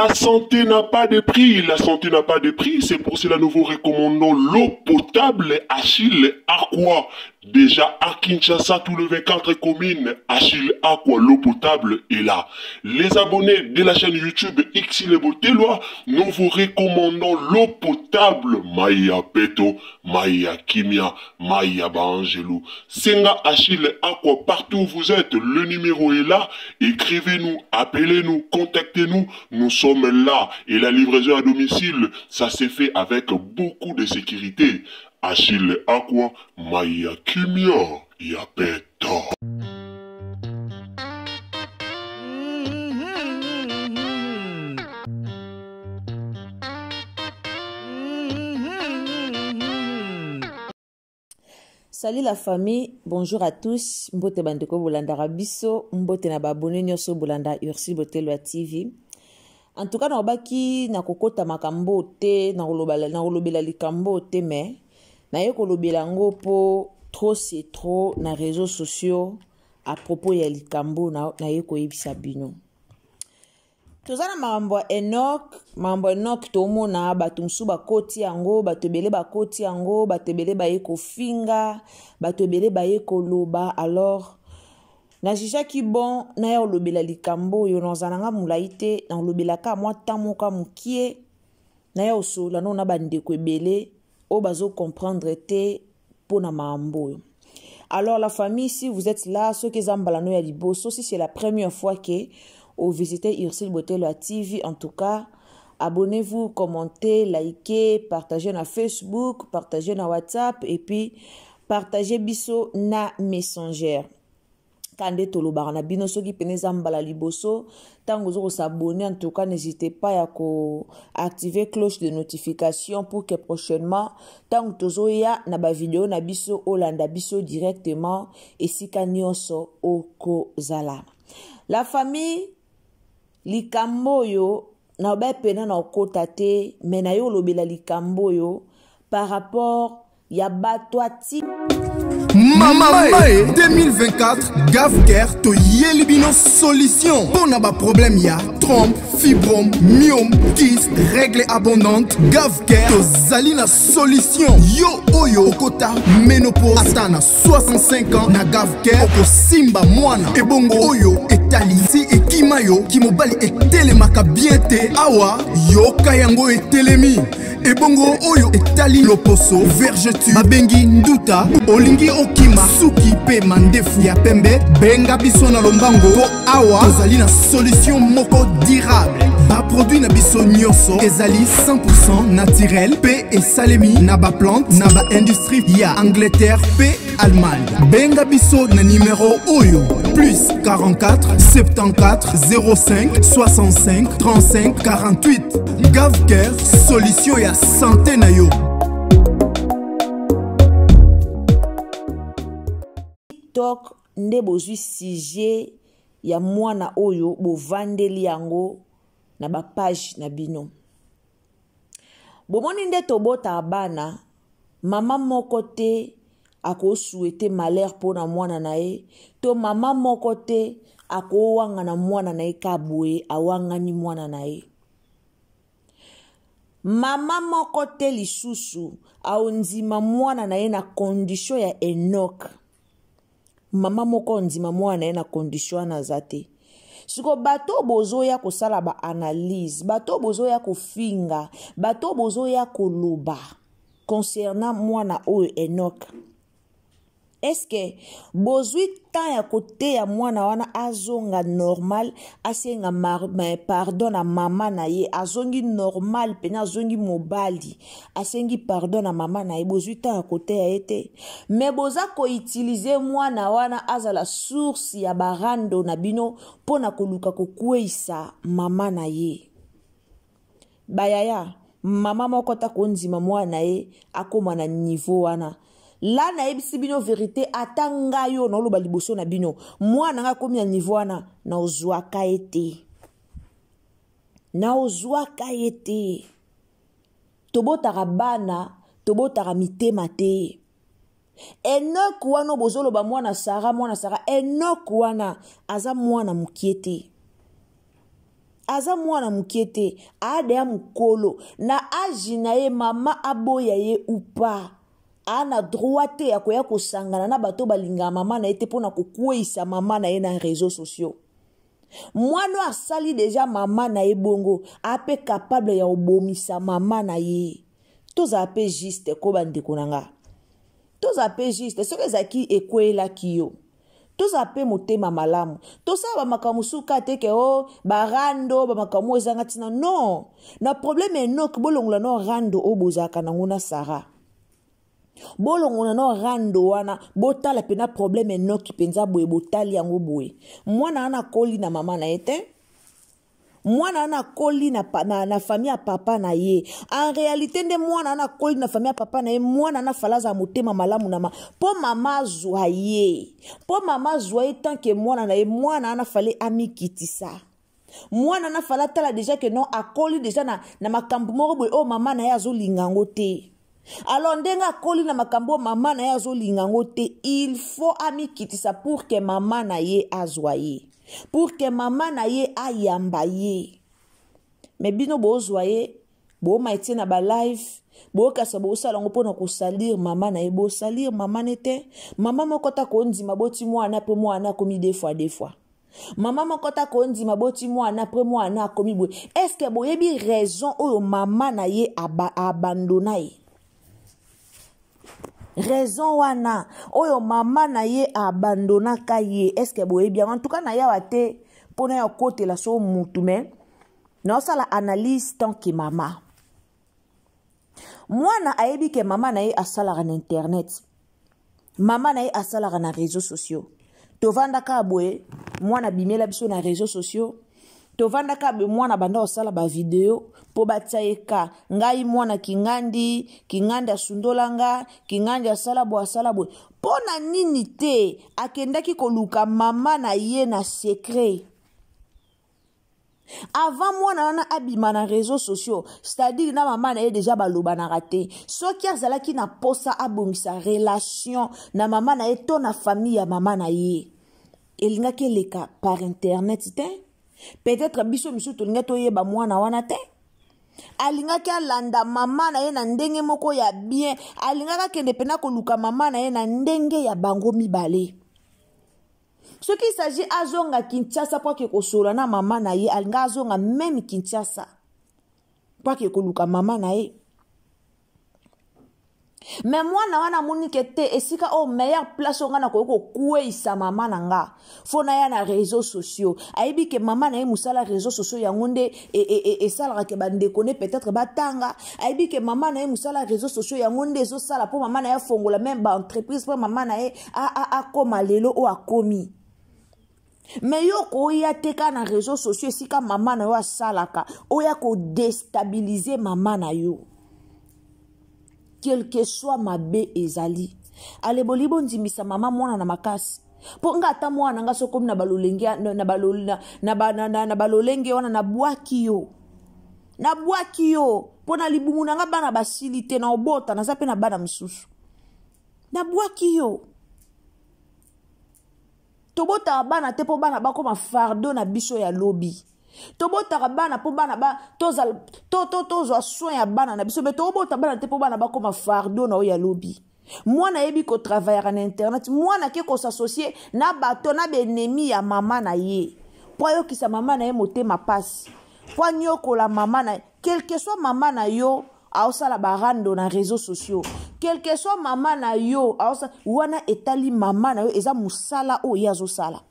La santé n'a pas de prix, la santé n'a pas de prix, c'est pour cela nous vous recommandons l'eau potable Achille Aqua. Déjà à Kinshasa, tous les 24 communes, Achille Aqua, l'eau potable est là. Les abonnés de la chaîne YouTube Xile Boteloi, nous vous recommandons l'eau potable Maya Peto, Maya Kimia, Maya Baangelou. Senga Achille Aqua, partout où vous êtes, le numéro est là. Écrivez-nous, appelez-nous, contactez-nous. Nous sommes là. Et la livraison à domicile, ça s'est fait avec beaucoup de sécurité. Achille Aqua, Maya Kimia, Yapeta. Salut la famille, bonjour à tous. Mbote bandeko bolandaka biso, mbote na ba abonné nyonso bolanda Ursule Botelwa TV. En tout cas nalobaki nakokota makambo te, nakolobela likambo te mais naye kolobela yango po trop c'est trop na réseaux sociaux à propos ya likambo naye koyebisa bino. Toza na makambo ya Enoch, makambo ya Enoch tomona bato mosusu bakoti yango, bato ebele bakoti yango, bato ebele baye kofinga, bato ebele baye koloba. Alors najijaki bon naya kolobela likambo oyo, nazala na nga molai te, nakolobelaka mwa temps moko ya mokie, naya kosolola nano na bandeko ebele oyo bazo comprendre te mpona makambo oyo. Alors la famille, si vous êtes là, ceux qui sont mbala no ya liboso, si c'est la première fois que vous visitez Ursule Botelwa TV, en tout cas, abonnez-vous, commentez, likez, partagez na Facebook, partagez na WhatsApp et puis partagez biso na Messenger. Kande tolobaka na bino soki pene eza mbala liboso, ntango ozo kosabonner, en tout cas, n'hésitez pas ya ko activer cloche de notification pour que prochainement, ntango tozoya na ba vidéo na biso, olanda biso directement esika nyonso okozala. La famille, likambo oyo, na ba pena na okota te, mais na yo olobela likambo oyo par rapport ya bato ati. Mama Mae 2024, Gavcare toyeli bino solution mpona ba problème ya trompe, fibrome, myome, kyste, règle abondante. Gavcare tozali na solution. Yo oyo okota ménopause ata na 65 ans, na Gavcare okosimba mwana. Ebongo oyo etali si ekima yo kimobali etelemaka bien te, awa yoka yango etelemi. Ebongo oyo etali loposo vergeture babengi nduta, olingi okima suki pe mandefu ya pembe, benga biso na lombango po awa tozali na solution moko durable. Ba produit na biso nyonso ezali 100% naturel pe esalemi na ba plante na ba industrie ya Angleterre pe Allemagne. Benga biso na numéro oyo plus 44 74 05 65 35 48. Gavcare, solution ya santé na yo. TikTok nde bozwi sujet ya mwana oyo bovandeli yango na ba page na bino. Bomoni nde tobota bana, mama moko te akosouhaiter malheur mpona mwana na ye, to mama moko te akowanga na mwana na ye ka boye awangani mwana na ye. Mama moko te lisusu aondima mwana na ye na condition ya Enoch. Mama moko ondima mwana na ye na condition wana aza te. Siko bato bozoya kosala ba analyse, bato bozoya kofinga, bato bozoya koloba concernant mwana oyo Enoch. Est-ce que bozwi temps ya koteya mwana wana azonga normal, asenga pardon na mama na ye, azongi normal pena azongi mobali, asengi pardon na mama na ye, bozwi temps ya koteya ye te. Mais boza koutiliser mwana wana azala source ya barando na bino mpona koluka kokweyisa mama na ye. Bayaya, mama moko ta kondima mwana na ye akoma na niveau wana. La nayebisi bino vérité, ata ngai oyo naoloba liboso na bino, mwana ngai akomi na niveau wana, naozwaka ye te. Naozwaka ye te. Tobotaka bana, tobotaka mitema te. Enoch wana bozoloba mwana Sara, mwana Sara, Enoch wana aza mwana mokie te. Aza mwana mokie te, aada ya mokolo na age na ye. Mama aboya ye ou pas, aa na droit te ya koya kosangana na bato balingaka mama na ye te mpona kokweisa mama na ye na réseaux sociaux. Mwana oyo asali deja mama na ye bongo, ape capable ya kobomisa mama na ye. Tozala mpe juste ko, bandeko na nga, tozala mpe juste. Soki ezalaki ekweyelaki yo, tozala mpe motema malamu, tosala bamakambo mosusu kaka te ke o oh, barando, bamakambo oyo ezanga ntina. Non, na problème Enoki, bolongola no rando oyo bozalaka nango na Sara, bolongola no rando wana, botala mpena problème Enoki mpenza boye, botali yango boye. Mwana wana akoli na mama na ye te, mwana wana akoli na famille ya papa na ye. En réalité nde mwana wana akoli na famille ya papa na ye. Mwana wana fala azala motema malamu na ma mpo mama azwa ye, mpo mama azwa ye tant que mwana na ye. Mwana wana fale amikitisa, mwana wana fale atala déjà ke non, akoli déjà na makambo moko boye oyo mama na ye azolinga yango te. Alors ndenge akoli na makambo oyo mama na ye azolinga yango te, il faut amikitisa pour que mama na ye azwa ye, pour que mama na ye ayamba ye. Me bino bozwa ye, booma etie na balive, bokasa, bosala yango mpona kosalir mama na ye. Bosalir mama ne te. Mama moko ta kondima boti mwana mpe mwana akomi deux fois deux fois. Mama moko ta kondima boti mwana mpe mwana akomi boye. Est-ce boyebi raison oyo mama na ye abandona ye? Raison wana oyo mama na ye abandonaka ye, est-ce boyebi yango? En tout cas, na yawa te mpona ya kotela so mutu, me naosala analyse tant que mama. Mwana ayebi ke mama na ye asalaka na internet, mama na ye asalaka na réseaux sociaux. Tovandaka boye, mwana abimela biso na réseaux sociaux. Tovandaka boye, mwana banda kosala bavideo mpo batia ye ka ngai mwana Kingandi, Kingandi asundola nga, Kingandi asala boye, asala boye. Mpo na nini te akendaki koluka mama na ye na secret avant mwana wana abima na réseaux sociaux? C'est-à-dire na mama na ye déjà balobanaka te. Soki azalaki na posa abongisa relation na mama na ye to na famille ya mama na ye, elingaki eleka par internet te. Peut-être biso misusu tolingi toyeba mwana wana te. Alingaki alanda mama na ye na ndenge moko ya bien, alingaki akende mpena koluka mama na ye na ndenge ya bango mibale. Soki s'agit azonga Kinshasa mpo ake kosola na mama na ye, alinga azonga même Kinshasa mpo ake koluka mama na ye. Me mwana wana amoni ke te, esika oyo meilleure place oyo ngai nakoki kokweyisa mama na nga, fo naya na réseaux sociaux. Ayebi ke mama na ye mosala réseaux sociaux, yango nde esalaka e, e, ke bandeko ne peut-être batanga. Ayebi ke mama na ye mosala réseaux sociaux, yango nde ezosala mpo mama na ye afongola même baentreprise, mpo mama na ye akóma lelo oyo akomi. Me yo koya te kaka na réseaux sociaux esika mama na yo asalaka, oya kodestabilize mama na yo. Quelque soit mabe ezali, ale bolingi bondimisa mama mwana na makasi, mpo nga ata mwana nga sokomi na balolenge na balolenge wana, nabwaki yo, nabwaki yo, mpo na libumu na nga bana basili te na obota, naza mpe na bana mosusu, nabwaki yo. Tobotaka bana te mpo bana bakoma fardeau na biso ya lobi. Tobotaka bana mpo bana ba tozwa to, to, to, soin ya bana na biso, me tobota bana te mpo bana bakoma fardeau na oyo ya lobi. Mwana ayebi kotravaillaka na internet, mwana ake kosassocie na bato na baennemi ya mama na ye mpo ayokisa mama na ye motema pasi, mpo anyokola mama na ye. Quelque soit mama na yo aosala barando na réseaux sociaux, quelque soit mama na yo aosala wana, etali mama na yo. Eza mosala oyo ye azosala,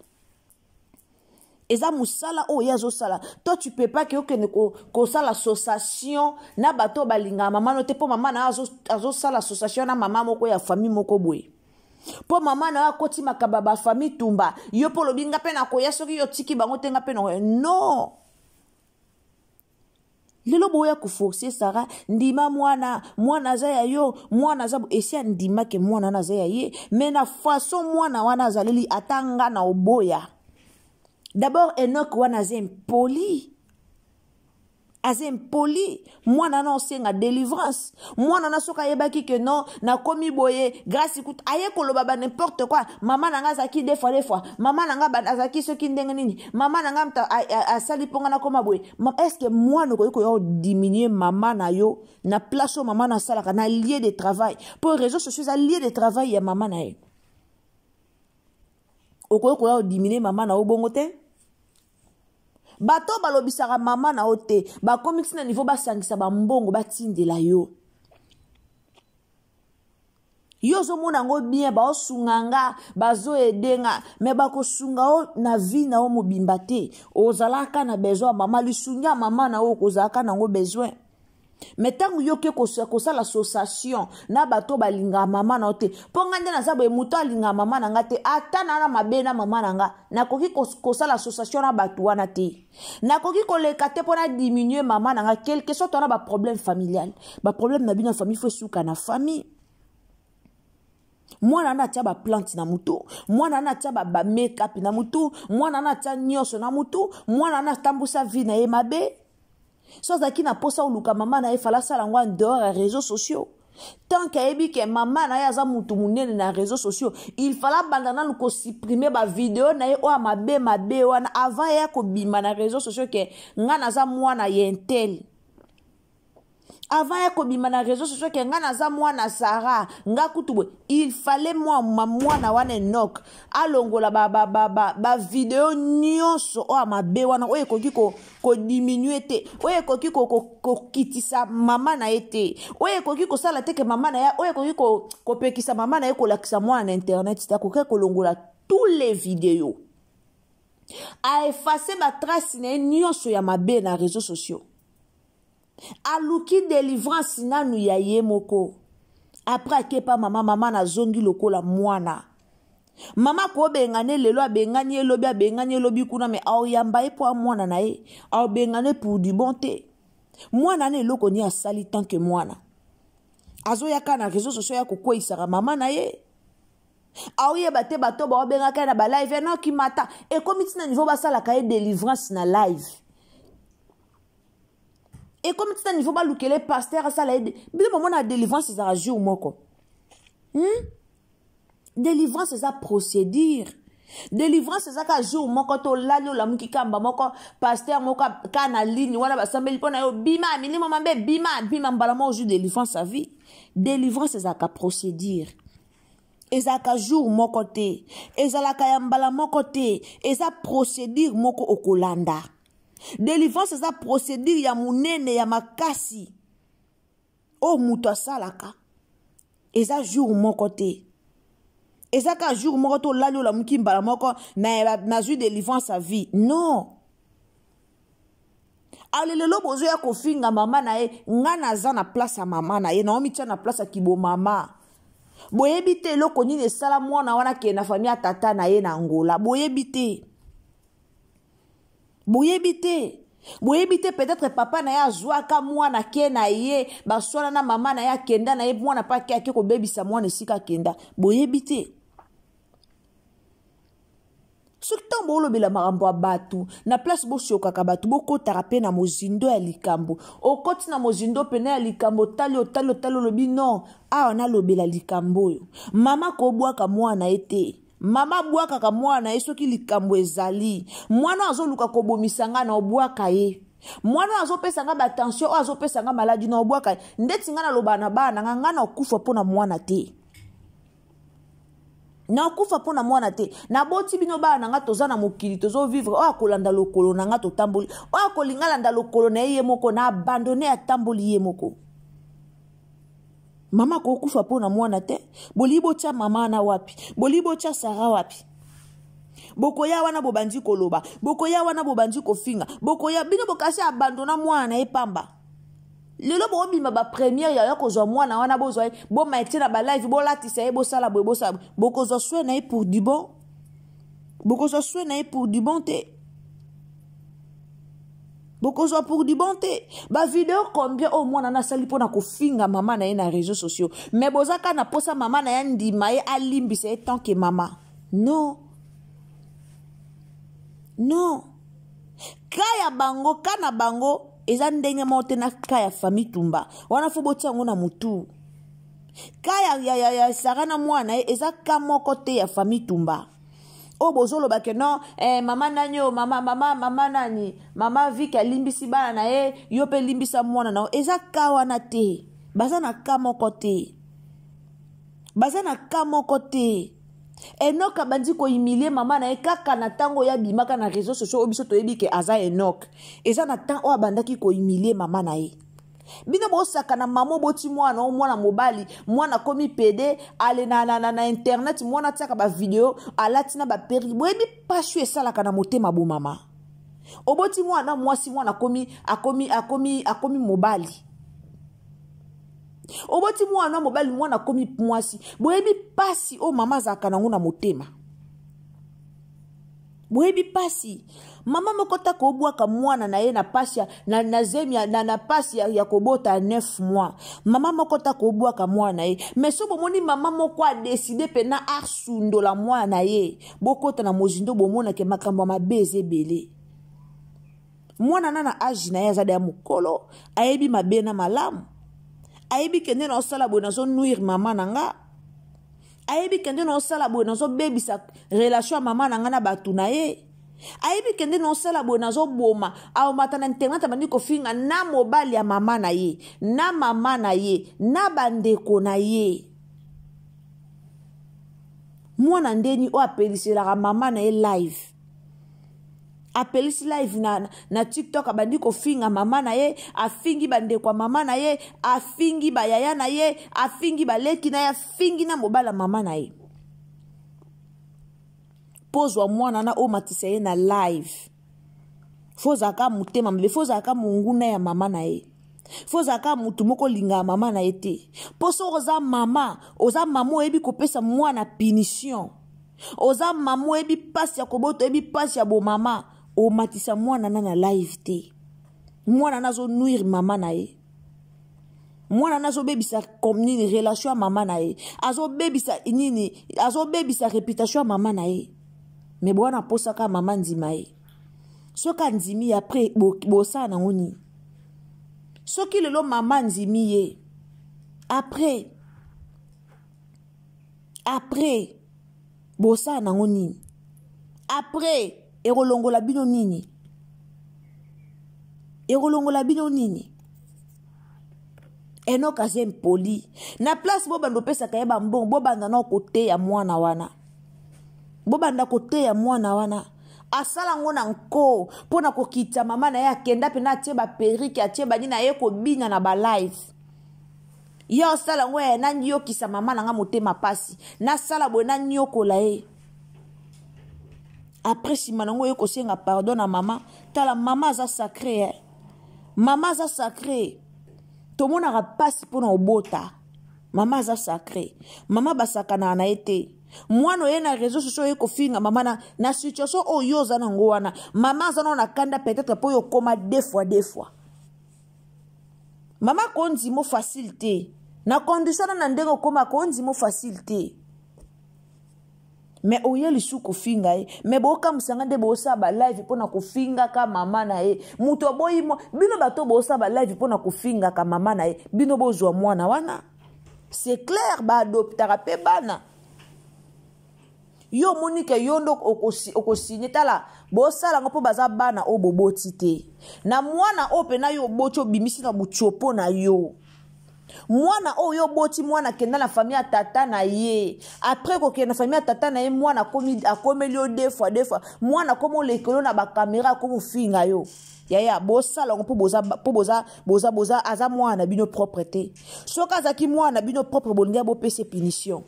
eza mosala oyo ye azosala. To tu peux pas ke okende kosala association na bato oyo balingaka mama no te, mpo mama na yo azosala association na mama moko ya famille moko boye, mpo mama na yo akoti makambo ya bafamille tumba yo, mpo olobi nga mpe nakoya. Soki yo otiki bango te, nga mpe nakoya. Non, lelo boya koforce Sara, ndima mwana, mwana aza ya yo, mwana aza esi andimake mwana wana aza ya ye. Me na façon mwana wana azaleli, ata nga na oboya. D'abord Enok wana aza impoli. Aza impoli. Mwana na osenga délivrance. Mwana na soki ayebaki ke non, nakomi boye, grâce kutu aye koloba ba n'importe quoi. Mama na nga azalaki deux fois deux fois. Mama na nga azalaki soki ndenge nini. Mama na nga mta asali mpo nga nakoma boye. Est-ce que mwana okoki koya odiminuer mama na yo na place oyo mama na asalaka na lieu de travail? Mpo réseaux sociaux eza lieu de travail ya mama na ye. Okoki koya odiminuer mama na yo bongo te? Bato balobisaka mama na yo te, bakomi ti na niveau basangisa bambongo batindela yo. Yo ozomona yango bien, baosunga nga, bazoede nga, me bakosunga yo na vie na yo mobimba te. Ozalaka na besoin ya mama, lisungi ya mama na yo okozalaka nango besoin. Me ntango yo ke kosala association na bato balingaka mama na yo te, mpo nga nde naza boye, moto alingaka mama na nga te, ata na na mabe na mama na nga, nakoki kosala association na bato wana te. Nakoki koleka te mpo na diminuer mama na nga, quelque soit wana ba problème familial, ba problème na bino ya famille, faut esuka na famille. Mwana wana atia ba plante na mutu, mwana wana atia ba make-up na mutu, mwana wana atia nyonso na mutu, mwana wana atambusa vie na ye mabe. So azalaki na posa oluka mama na ye, fala asala yango en dehors ya réseaux sociaux. Tant que ayebi ke mama na ye aza mutu munene na réseaux sociaux, il fallait abanda nanu kosupprimer ba vidéo na ye oyo ya mabe mabe wana avant ye kobima na réseaux sociaux ke nga naza mwana ya intel. Avant ya kobima na réseaux sociaux ke nga naza mwana Sarah, nga kutu boye, il fallait mwana wana Enoch alongola ba vidéo nyonso oyo ya mabe wana, oyo ekoki kodiminuer te, oyo ekoki kokitisa mama na ye te, oyo ekoki kosala te ke mama na ye, oyo ekoki kopekisa mama na ye kolakisa mwana na internet te. Akoki kolongola tous les vidéos, aeffacer ba trace na ye nyonso ya mabe na réseaux sociaux. Aluki délivrance nanu ya ye moko. Après akepa mama, mama nazongi lokola mwana. Mama kobengane lelo, abengani ye lobi, abengani ye lobi kuna, me aoyamba ye mpo mwana na ye, aobengane pour du bon te. Mwana na eloko ni asali tant que mwana azoyaka na réseaux sociaux ya kokweyisaka mama na ye. Aoyeba te bato baobengaka ye na balive noki mata ekomi ntina niveau basalaka ye délivrance na live. Ekomi ntina niveau balukele pasteur asala ye. Bino bomona délivrance ezalaka jour moko. Délivrance eza procédure. Délivrance eza ka jour moko to olali olamuki kamba moko pasteur moko ka na ligne wana basambeli mpo na yo, bima milimo mabe, bima bima mbala moko jour délivrance à vie. Délivrance ezalaka procédure, ezalaka jour moko te, ezalaka ya mbala moko te, eza procédure moko okolanda. Délivrance eza procédure ya monene ya makasi oyo moto asalaka, eza jour moko te. Eza ka jour moko to olali olamuki mbala moko nazwi délivrance à vie, non. Ale lelo bozoya kofinga mama na ye, nga naza na place ya mama na ye, naomitia na place ya kibomama. Boyebi te eloko nini esala mwana wana akende na famille ya tata na ye na Angola. Boyebi te, boyebi te, boyebi te. Peut-être papa na ye azwaka mwana ke na ye, baswana na mama na ye, akenda na ye, mwana mpe ake ake kobebisa mwana esika akenda. Boyebi te. Soki ntango bolobela makambo ya bato na place bosiokaka bato, bokotaka mpe na mozindo ya likambo. Okoti na mozindo pene ya likambo, otali, otali, otali, olobi non, awa nalobela likambo oyo. Mama kobwaka mwana ye te. Mama abwakaka mwana ye soki likambo ezali. Mwana azoluka kobomisa nga, na obwaka ye. Mwana oyo azopesa nga batension, oyo azopesa nga maladi, na obwaka ye. Ndeti nga naloba na bana nga, nga nakufa mpo na mwana te, nakufa mpo na mwana te. Naboti bino bana na nga, toza na mokili, tozovivre. Oyo akolanda lokolo na nga, totamboli. Oyo akolinga alanda lokolo na ye ye moko, na abandonne, atamboli ye moko. Mama akokufa mpo na mwana te. Bolingi botya mama wana wapi? Bolingi botya Sara wapi? Bokoya wana bobandi koloba, bokoya wana bobandi kofinga, bokoya bino bokasi abandona mwana na ye pamba. Lelo bobima bapremière ya kozwa mwana wana, bozwa ye, bomatie na balive, bolatisa ye, bosala boye, bosala boye. Bokozwa soin na ye pour du bon? Bokozwa soin na ye pour du bon te. Bokozwa pour du bon te. Bavideo combien oyo mwana na asali mpona kofinga mama na ye na réseaux sociaux, mais boza kaka na posa mama na ye andima ye, alimbisa ye tant que mama. Non, non, ka ya bango, ka na bango. Eza ndenge moko te na ka ya famille Tumba. Wana fo botia yango na mutu. Ka ya, ya, ya, ya Sara na mwana ye eza ka moko te ya famille Tumba. Oyo bozoloba ke non, eh, mama nani oyo, mama, mama, mama nani, mama Viki alimbisi bana na ye, yo pe limbisa mwana na yo. Eza ka wana te. Baza na ka moko te. Baza na ka moko te. Enoch abandi kohumilie mama na ye kaka na ntango oyo abimaka na réseau sociaux oyo biso toyebi ke aza Enoch. Eza na temps oyo abandaki kohumilie mama na ye. Bino bosaka na mama oboti mwana o mwana mobali, mwana akomi pede, ale na, na, na, na internet, mwana atiaka ba video, alati na ba perruque. Boyebi pasi oyo esalaka na motema bo mama. Oboti mwana mwasi, mwana akomi, akomi, akomi, akomi mobali. Oboti mwana mobali, mwana akomi mwasi. Boyebi pasi oyo mama azalaka nango na motema. Boyebi pasi. Mama moko ta kobwaka mwana na ye na pasi ya, na, na zemi ya, na, na pasi ya, ya kobota 9 mois. Mama moko ta kobwaka mwana na ye. Mais so bomoni mama moko a décider pena asundola mwana na ye. Bokota na mozindo bomona ke makambo ya mabe eza ebele. Mwana na na age na ye aza ya mokolo, ayebi mabe na malamu. Ayebi kende na osala boye nazo nuire mama na nga. Ayebi kende na osala boye nazo bebisa relation ya mama na nga na bato na ye. Ayebi kende na osala boye nazo boma, aomata na internet abandi kofinga na mobali ya mama na ye, na mama na ye, na bandeko na ye. Mwana ndeni oyo apeliselaka mama na ye live. Apelisi live na, na TikTok abandi kofinga mama na ye, afingi bandeko ya mama na ye, afingi bayaya na ye, afingi baleki na ye, afingi na mobali ya mama na ye. Pozwa mwana na omatisa ye na live. Fozalaka motema mabe, fozalaka monguna ya mama na ye. Fozalaka mutu moko olingaka mama na ye te. Po soki oza mama, oza mama oyebi kopesa mwana punition. Oza mama oyebi pasi ya kobota, oyebi pasi ya bomama, omatisa mwana na na live te. Mwana na azo nuire mama na ye. Mwana na azobebisa comme nini relation ya mama na ye. Azobebisa nini, azobebisa réputation ya mama na ye. Mais bwana aposaka mama ndima ye. Soki andimi après bosala nango nini? Soki lelo mama ndimi ye, après, après bosala nango nini? Après ekolongola bino nini? Ekolongola bino nini? Enoch aza impoli. Na place bobanda opesaka ye bambongo, bobanda na koteya mwana wana. Bobanda koteya mwana wana. Asala ngo na nko mpona kokita mama na ye, akenda mpe na atie ba perruque, atie ba nini, aye kobina na ba live. Ye asala ngo ya nanyokisa mama na nga motema pasi. Nasala boye nanyokola ye. Après nsima nango ye kosenga pardon na mama. Tala mama aza sacré, eh. Mama aza sacré. Tomonaka pasi mpona obota. Mama aza sacré. Mama basakanaka na ye te. Mwana oye na réseau sociaux oye kofinga mama na, na situation oyo yo oza nango wana. Mama aza nano na kanda peut-être po yo okoma deux fois, deux fois. Mama kondimo facile te. Na condition na ndenge okoma kondimo facile te. Mais oye lisu kofinga ye. Mais bokamwisanga nde bosala ba live mpona kofingaka mama na ye. Moto aboyi mwa, bino bato bosala ba live mpona kofingaka mama na ye. Bino bozwa mwana wana. C'est clair, ba adoptaka pe bana. Yo omoni ke yo ndo okosigne, tala, bosala ngo mpo baza bana oyo boboti te. Na mwana oyo pena yo oboti obimisi na butiopo na yo. Mwana oyo yo oboti, mwana akenda na famille ya tata na ye. Après kokenda na famille ya tata na ye, mwana akomeli yo deux fois, deux fois. Mwana akomi olekelo na ba caméra, akomi ofinga yo. Yaya, bosala ngo mpo boza, mpo boza, boza, boza, aza mwana na bino propre te. Soki azalaki mwana na bino propre, bolingi bopesa punition.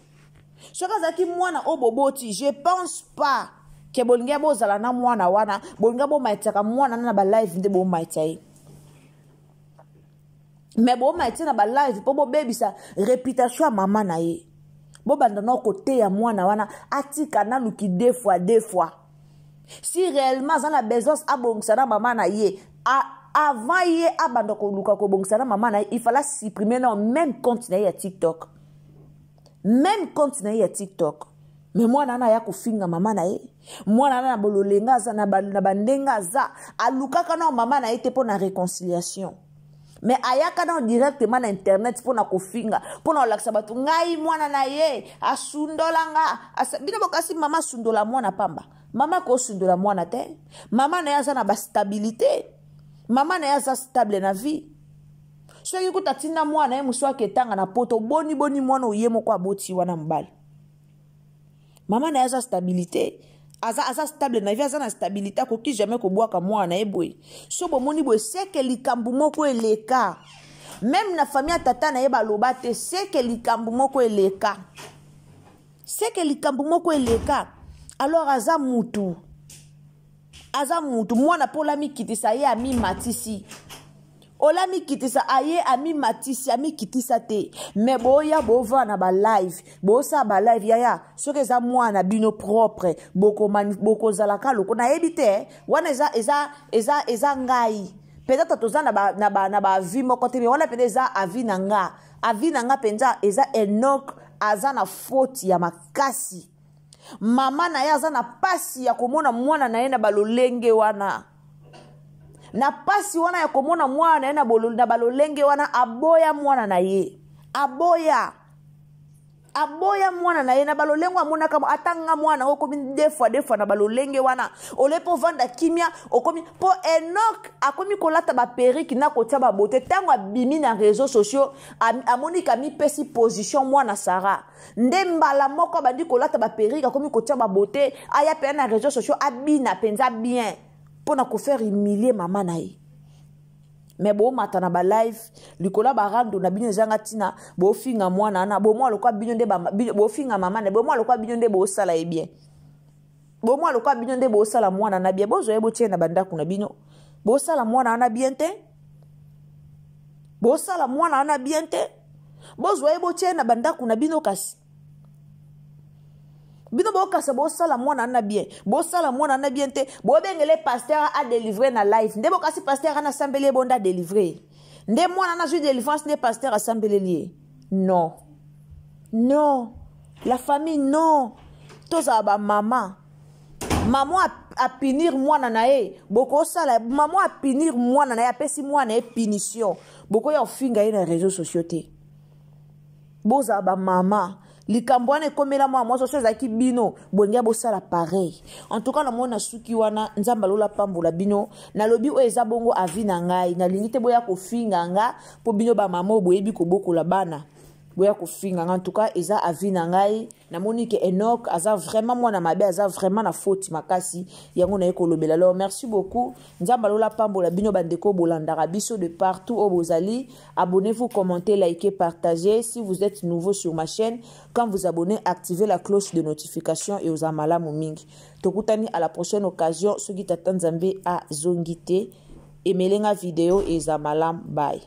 Soki azalaki mwana oyo boboti, je pense pas ke bolingi bozala na mwana wana, bolingi bomatiaka mwana na ba live nde bomatia ye. Mais bomatia na ba live mpo bobebisa réputation ya mama na ye. Bobanda na koteya mwana wana, atika naluki deux fois, deux fois. Si réellement aza na besoin abongisa na mama na ye, avant ye abanda koluka kobongisa na mama na ye, il fallait supprimer non même compte na ye ya TikTok. Même compte na ye ya TikTok. Me mwana wana aya kofinga mama na ye. Mwana wana na bololenga aza na bandenge aza, alukaka na mama na ye te mpo na réconciliation. Mais ayaka na directement na internet mpo na kofinga, mpo na kolakisa bato ngai mwana na ye asundola nga. Bino bokasi mama asundola mwana pamba. Mama akosundola mwana te. Mama na ye aza na bastabilité. Mama na ye aza stable na vie. Soki kuta atinda mwana ye mosusu aketanga na poto, boni boni mwana oye moko aboti wana mobali. Mama na ye aza stabilité. Aza stable na vie, aza na stabilité, akoki jamais kobwaka mwana na ye boye. So bomoni boye, seke likambo moko eleka. Même na famille ya tata na ye baloba te, seke likambo moko eleka. Seke likambo moko eleka. Alors aza mutu. Aza mutu, mwana po olamikitisa ye amimatisi. Olamikitisa aye amimatisi, amikitisa te. Mais boya bova na ba live, bosala ba live yaya, soki eza mwana bino propre, bokozalaka loko nayebi te, wana eza eza eza eza ngai. Peut-être toza na ba na ba na ba avis moko te, mais wana peut-être eza avis na nga. Avis na nga penza eza Enoch aza na faute ya makasi. Mama na ye aza na pasi ya komona mwana na ye na balolenge wana. Na pasi wana ya komona mwana na ye na balolenge wana, aboya mwana na ye. Aboya. Aboya mwana na ye na balolenge amonaka ata nga mwana okomi deux fois deux fois na balolenge wana. Ole po vanda kimia, okomi po Enoch akomi kolata ba perruque na kotia ba beauté tango abimi na réseaux sociaux, amoni ka mipesi position mwana Sarah. Nde mbala moko abandi kolata ba perruque, akomi kotia ba beauté, aya pe na réseaux sociaux abina penza bien pona ko faire humilier mama na ye. Mais bo mata na ba live likola ba rando na bino ezanga tina, bo finga mwana na bo mwa lokwa bino nde ba, bino, bo finga mama na bo mwa lokwa bino nde bo sala ye bien. Bo mwa lokwa bino nde bo sala mwana na bien, bo zoye bo tie na bandako na bino. Bo sala mwana na bien te. Bo sala mwana na bien te. Bo zoye bo tie na bandako na bino kasi. Bino bo kasa bo sala mwana na bien. Bo sala mwana na bien te. Bo bengele pasteur a délivrer na live. Nde bo kasi pasteur ana sambele bonda délivrer. Nde mwana na zui délivrance nde pasteur a sambele lié. Non. Non. La famille non. Toza ba mama. Maman a punir mwana na ye. Boko sala maman a punir mwana na ye, apesi mwana ye punition. Boko ya ofinga ye na réseaux sociaux te. Boza ba mama. Likambo wana ekomela mwa mwasi oso ezalaki bino, bongia bosala pareil. En tout cas, namoni na suki wana, Nzambe alola pambola bino. Nalobi oyo eza bongo avis na ngai. Nalingi te boya kofinga nga, po bino ba mama oyo boyebi kobokola bana. Boya kofinga nga. En tout cas, eza avis na ngai. Namoni ke Enoch aza vraiment mwana mabe, aza vraiment na faute makasi. Yango naye kolobela. Alors, merci beaucoup. Nzambe alola pambola bino bandeko bolandaka biso de partout oyo bozali. Abonnez-vous, commentez, likez, partagez. Si vous êtes nouveau sur ma chaîne, quand vous abonnez, activez la cloche de notification et oza malamu mingi. Tokutani à la prochaine occasion. Soki tata Nzambe a zongite, emelenga vidéo eza malamu. Bye.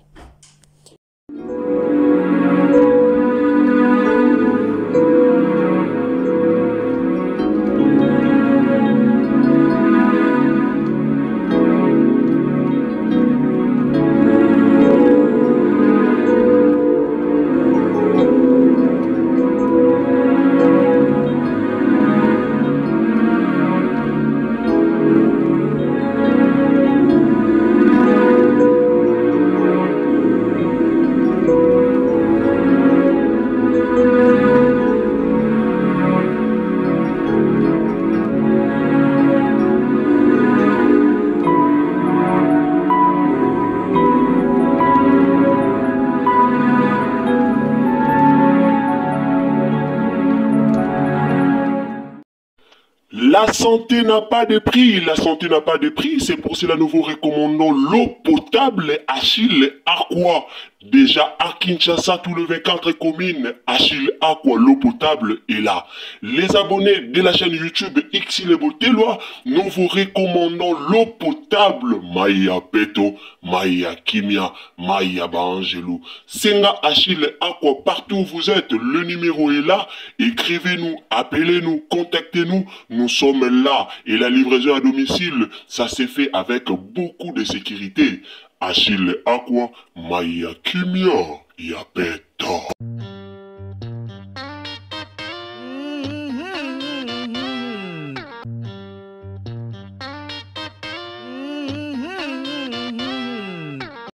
La santé n'a pas de prix, la santé n'a pas de prix, c'est pour cela nous vous recommandons l'eau potable Achille Aqua. Déjà à Kinshasa, tout le 24 communes, Achille Aqua, l'eau potable est là. Les abonnés de la chaîne YouTube Xile Botelwa, nous vous recommandons l'eau potable Maya Peto, Maya Kimia, Maya Bangelou. Senga Achille Aqua, partout où vous êtes, le numéro est là. Écrivez-nous, appelez-nous, contactez-nous, nous sommes là. Et la livraison à domicile, ça s'est fait avec beaucoup de sécurité. Achille Aqua, Maya Kimia, Yapeto.